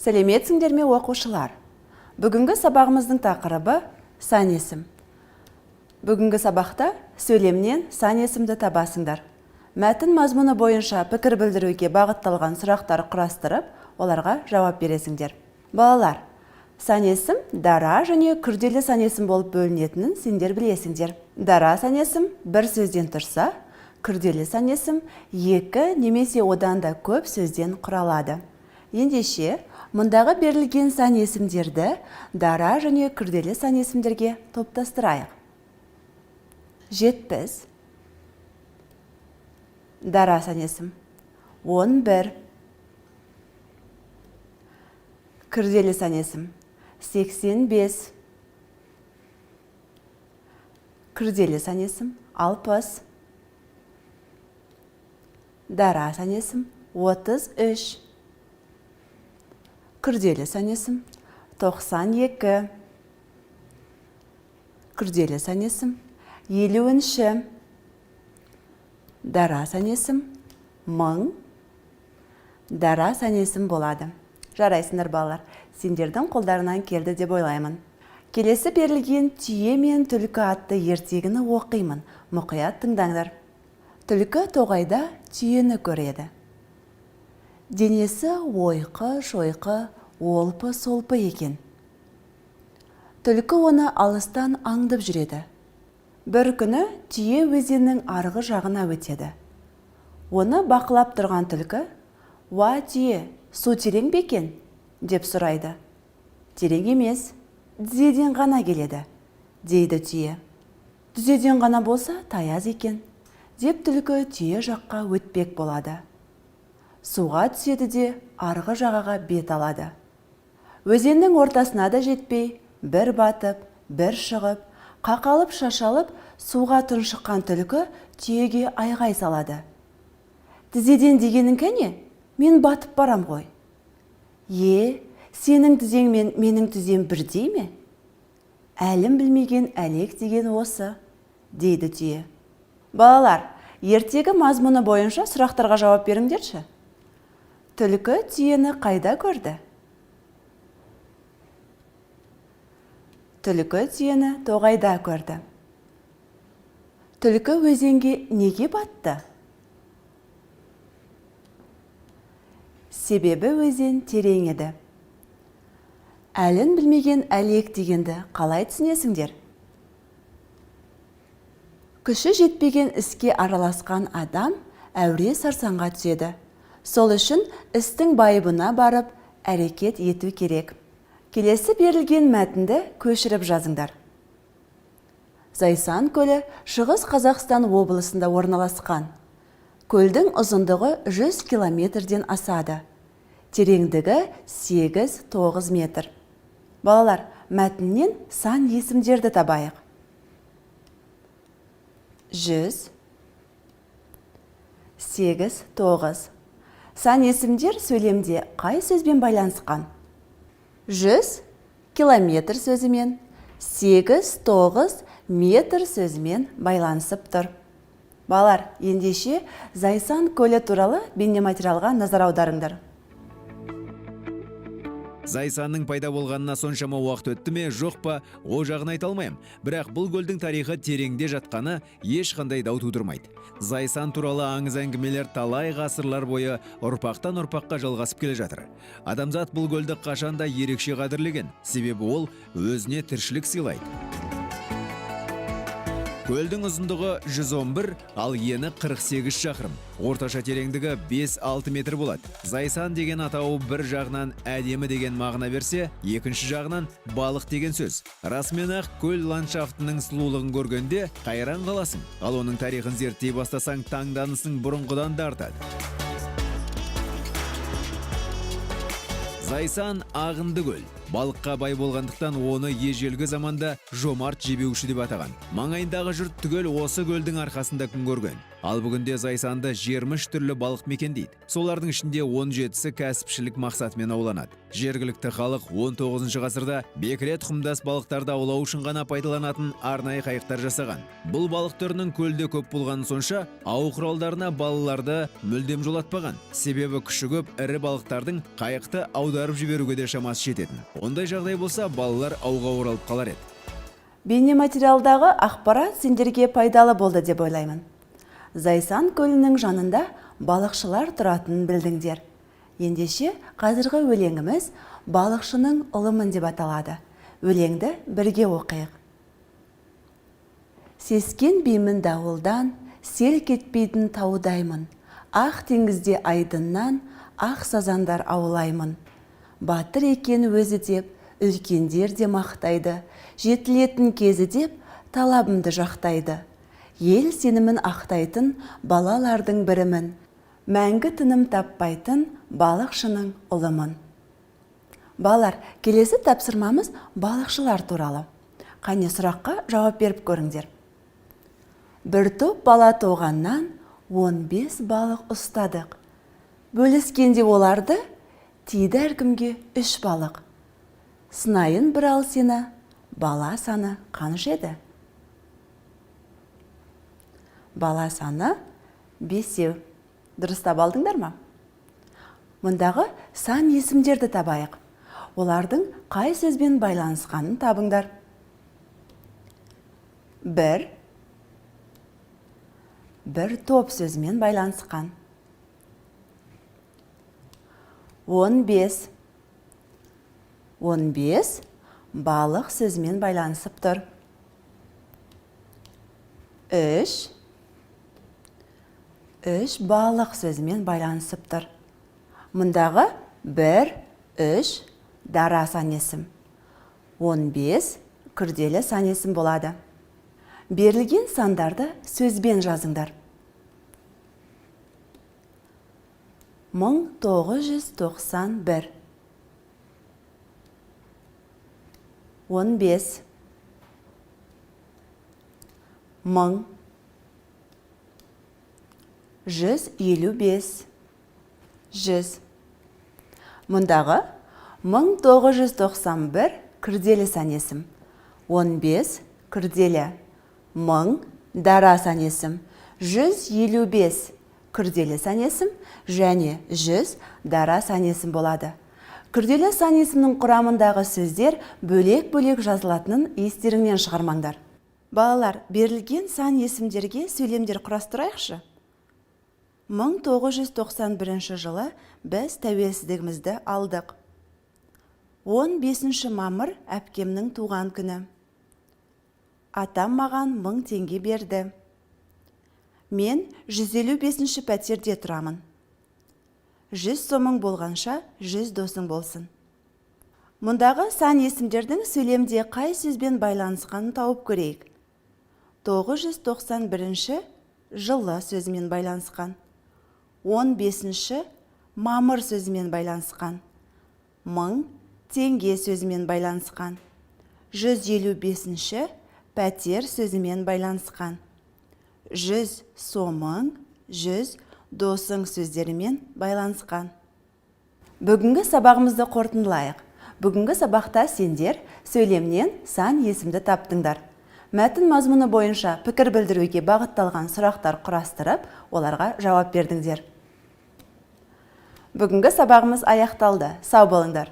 Сәлеметсіңдер ме, оқушылар? Бүгінгі сабағымыздың тақырыбы сан есім. Бүгінгі сабақта сөйлемнен сан есімді табасыңдар. Мәтін мазмұны бойынша пікір білдіруге бағытталған сұрақтар құрастырып, оларға жауап бересіңдер. Балалар, сан есім дара және күрделі сан есім болып бөлінетінін сендер білесіңдер. Дара сан есім бір сөзден тұрса, күрделі сан есім екі немесе одан да көп сөзден құралады. Ендеше, мұндағы берілген сан есімдерді дара және күрделі сан есімдерге топтастырайық. 70 дара сан есім, 11 күрделі сан есім, 85 күрделі сан есім, 60 дара сан есім, 33 күрделі сан есім, 92 күрделі сан есім, 50 дара сан есім, 1000 дара сан есім болады. Жарайсыңдар, балалар, сендердің қолдарынан келді деп ойлаймын. Келесі берілген түйе мен түлкі атты ертегіні оқимын. Мұқият тыңдаңдар. Түлкі тоғайда түйені көреді. Денесі ойқы-шойқы, олпы-солпы екен. Түлкі оны алыстан аңдып жүреді. Бір күні түйе өзеннің арғы жағына өтеді. Оны бақылап тұрған түлкі, «Уа, түйе, су терең бе екен?» деп сұрайды. «Терең емес, тізеден ғана келеді», дейді түйе. «Тізеден ғана болса, таяз екен», деп түлкі түйе жаққа өтпек болады. Суға түседі де арғы жағаға бет алады. Өзеннің ортасына да жетпей, бір батып, бір шығып, қақалып шашалып, суға тұншыққан түлкі түйеге айғай салады. «Тізеден дегенің кәне? Мен батып барам ғой». «Е, сенің тізең мен менің тізем бірдей ме? Әлім білмеген әлек деген осы», дейді түйе. Балалар, ертегі мазмұны бойынша сұрақтарға жауап беріңдерші. Түлкі түйені қайда көрді? Түлкі түйені тоғайда көрді. Түлкі өзенге неге батты? Себебі өзен терең еді. Әлін білмеген әлек дегенді қалай түсінесіңдер? Күші жетпеген іске араласқан адам әуре сарсаңға түседі. Сол үшін істің байыбына барып, әрекет ету керек. Келесі берілген мәтінді көшіріп жазыңдар. Зайсан көлі Шығыс Қазақстан облысында орналасқан. Көлдің ұзындығы 100 километрден асады. Тереңдігі 8-9 метр. Балалар, мәтіннен сан есімдерді табайық. 100, 8, 9. Сан есімдер сөйлемде қай сөзбен байланысқан? 100 километр сөзімен, 8-9 метр сөзімен байланысып тұр. Балалар, ендеше Зайсан көлі туралы бейнематериалға назар аударыңдар. Зайсанның пайда болғанына соншама уақыт өтті ме, жоқ па, о жағын айта алмаймын. Бірақ бұл көлдің тарихы тереңде жатқаны ешқандай дау тудырмайды. Зайсан туралы аңыз әңгімелер талай ғасырлар бойы ұрпақтан ұрпаққа жалғасып келе жатыр. Адамзат бұл көлді қашанда ерекше қадірлеген, себебі ол өзіне тіршілік сыйлайды. Көлдің ұзындығы 111, ал ені 48 шақырым. Орташа тереңдігі 5-6 метр болады. Зайсан деген атауы бір жағынан әдемі деген мағына берсе, екінші жағынан балық деген сөз. Расымен ақ көл ландшафтының сұлулығын көргенде қайран қаласың. Ал оның тарихын зерттей бастасаң, таңданысың бұрынғыдан да артады. Зайсан ағынды көл. Балыққа бай болғандықтан оны ежелгі заманда жомарт жебеуші деп атаған. Маңайындағы жұрт түгел осы көлдің арқасында күн көрген. Ал бүгінде Зайсанды 23 түрлі балық мекендейді. Солардың ішінде 17-сі кәсіпшілік мақсатымен ауланады. Жергілікті халық 19 ғасырда бекіре тұқымдас балықтарды аулау үшін ғана пайдаланатын арнайы қайықтар жасаған. Бұл балық түрінің көлде көп болғаны сонша, ау құралдарына балаларды мүлдем жолатпаған. Себебі күші көп ірі балықтардың қайықты аударып жіберуге де шамасы жететін. Ондай жағдай болса, балалар ауға оралып қалар еді. Бейнематериалдағы ақпарат сендерге пайдалы болды деп ойлаймын. Зайсан көлінің жанында балықшылар тұратынын білдіңдер. Ендеше, қазіргі өлеңіміз «Балықшының ұлымын» деп аталады. Өлеңді бірге оқиық. Сескенбеймін дауылдан, селк етпейтін таудаймын. Ақ теңізде айдыннан ақ сазандар аулаймын. Батыр екен өзі деп, үлкендер де мақтайды. Жетілетін кезі деп, талабымды жақтайды. Ел сенімін ақтайтын балалардың бірімін. Мәңгі тыным таппайтын балықшының ұлымын. Балалар, келесі тапсырмамыз балықшылар туралы. Қане, сұраққа жауап беріп көріңдер. Бір топ бала тоғаннан 15 балық ұстадық. Бөліскенде оларды тиді әркімге 3 балық. Сынайын бір ал сені, бала саны қанша еді? Бала саны 5. Дұрыс таба алдыңдар ма? Мұндағы сан есімдерді табайық. Олардың қай сөзбен байланысқанын табыңдар. Бір, бір топ сөзімен байланысқан. 15, 15 балық сөзімен байланысып тұр. 3, 3 балық сөзімен байланысып тұр. Мұндағы 1, 3 дара сан есім. 15 күрделі сан есім болады. Берілген сандарды сөзбен жазыңдар. 1991, 15, 1000, 155, 100. Мұндағы 1991 күрделі сан есім, 15 күрделі, 1000 дара сан есім, 155 күрделі сан есім және 100 дара сан есім болады. Күрделі сан есімнің құрамындағы сөздер бөлек-бөлек жазылатынын естеріңнен шығармаңдар. Балалар, берілген сан есімдерге сөйлемдер құрастырайықшы. 1991 жылы біз тәуелсіздігімізді алдық. 15 мамыр әпкемнің туған күні. Атам маған 1000 теңге берді. Мен 155 пәтерде тұрамын. 100 сомың болғанша 100 досың болсын. Мұндағы сан есімдердің сөйлемде қай сөзбен байланысқанын тауып көрейік. 991 жылы сөзімен байланысқан. 15 мамыр сөзімен байланысқан. 1000 теңге сөзімен байланысқан. 155 пәтер сөзімен байланысқан. 100 сомың, 100 досың сөздерімен байланысқан. Бүгінгі сабағымызды қорытындылайық. Бүгінгі сабақта сендер сөйлемнен сан есімді таптыңдар. Мәтін мазмұны бойынша пікір білдіруге бағытталған сұрақтар құрастырып, оларға жауап бердіңдер. Бүгінгі сабағымыз аяқталды. Сау болыңдар.